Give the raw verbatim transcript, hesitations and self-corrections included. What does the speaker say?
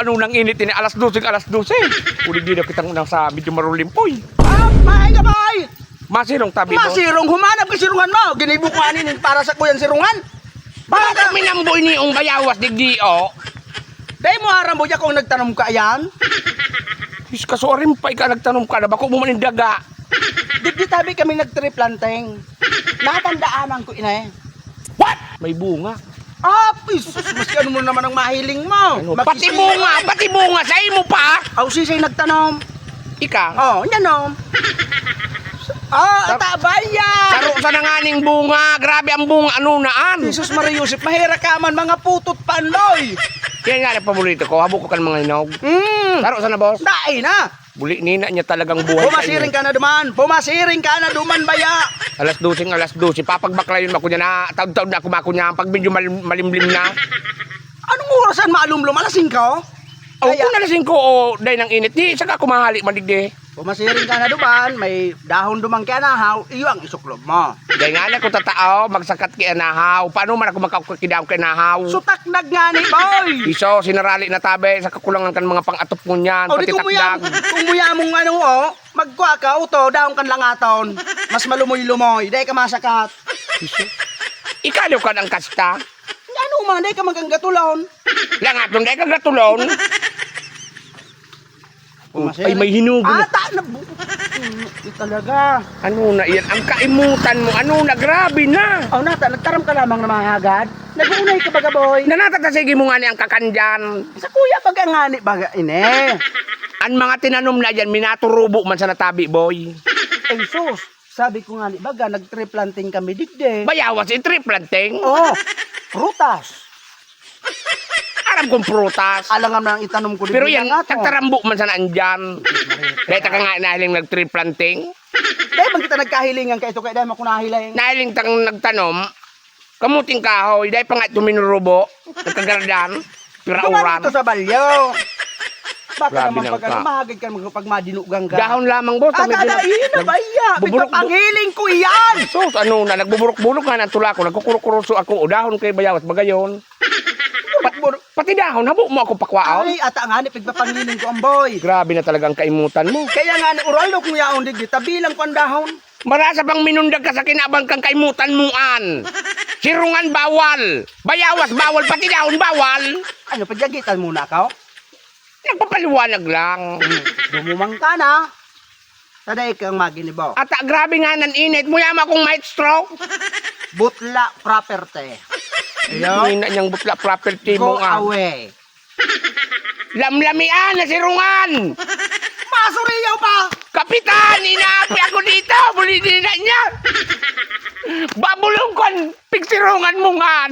Ano nang init ini? Alas dose, alas dose. Uli di na kitang unang sa medyo marulimpoy. Ah, maay ka, bay! Masirong tabi mo. Masirong, humanap ka sirungan mo. Ginibo ko ani nin para sa kuyan sirungan. Bakit minamboy ni ong bayawas digdi, oh? Dai mo aram, boy, ako ang nagtanom ka yan. Is kasuarin pa ika nagtanom ka na, bako mo man indaga. Digdi tabi kami nagtriplanting. Natandaanan ko, inay. What? May bunga. Ah, Jesus, maski ano mo naman ang mahiling mo. Ano? Pati Makisi- bunga, pati bunga, sa imo pa? Aw, sisay nagtanom? Ika? Oh, yan, oh. Ah, Sar- ata ba yan? Saro sa nanganing bunga. Grabe ang bunga. Ano naan? Jesus Maria Joseph, mahira ka man, mga putot pa, Loy. Yan nga ang paborito ko. Habok ko kan mga hinog. Mm. Saro sa na, boss? Dai na. Buli nina niya talagang buhay sa inyo. Pumasiring ka na duman. Pumasiring ka na duman, baya. Alas doseng alas dose. Papagbaklayon ako niya na taod-taod na ako mako niya. Pag medyo mal- malimlim na. Anong oras an maalumlom? Alas singko? Oh, kaya kung alas singko, oh, dahil ng init, di, saka ako mahali, madigdi. Pumasiring ka na duman, may dahon duman kaya nahaw, iyo ang isuklob mo. Dai ngani ako tatao, magsakat ki anahaw. Paano man ako makakidaw ki anahaw? Sutakdag ngani, boy! Iso, sinarali na tabi sa kakulangan kan mga pang-atop ngunyan, O, di pati kung muya-, takdag. Kung muya mong ano, oh, magkua ka, uto, daon kan langaton. Mas malumoy-lumoy, dai ka masakat. Iso. Ikaliw ka ng kasta? Ano man, dai ka maganggatulon. Langaton, dai ka gatulon. Oh, ay, may hinugo na. Ata na bu-, mm, talaga. Ano na iyan? Ang kaimutan mo, ano na? Grabe na! Oh, nata, nagtaram ka lamang na mahagad? Nag-uunay ka baga, boy? Nanata ta, sige mo nga ni ang kakandyan. Sa kuya, baga nga ni, baga ini. Ang mga tinanom na yan, minaturubo man sa natabi, boy. Ay, sus! Sabi ko nga ni, baga, nagtriplanting kami digdi. Bayawas, itriplanting? Oh, prutas. Aram kong prutas. Alangan na ang itanom ko digdi. Pero yan, nga to. Nagtarambo man sana andyan. Dahil taka nga nahiling nagtriplanting. Dahil bang kita nagkahilingan ka ito, kaya dahil mo ako nahiling. Nahiling tang nagtanom, kamuting kahoy, dahil pa nga ito minurubo, nagkagardan. Pirauran. Duman ito sa balyo. Baka naman pag ano, mahagad ka mag-, pag madinugang ka. Dahon lamang, boss. Ah, tada, ina ba iya? Pagpapangiling ko iyan. Sus, ano na, nagbuburok-burok nga ng tula ko, nagkukurukuruso ako, o dahon kay bayawas, bagayon. Pat-, pati dahon, habo mo ako pakwaon? Ay, ata nga ni, pagpapangiling ko, amboy. Grabe na talaga ang kaimutan mo. Kaya nga ni, ural daw kung yaon digdi, tabi lang ko ang dahon. Marasa pang minundag ka sa kinaban kang kaimutan mo an. Sirungan bawal, bayawas bawal, pati dahon bawal. Ano, pagyagitan muna ako? Nagpapaliwanag lang. Hmm, dumumang ka na. Taday kang maginibo. Ata, grabe nga nan init. Muya mo akong might stroke. Butla property. Ayun. Ina niyang butla property mo nga. Go away. Lamlamian na sirungan! Masuriyaw pa! Kapitan, inaapi ako dito! Buli din na niya! Babulong kon pigsirungan mo ngan!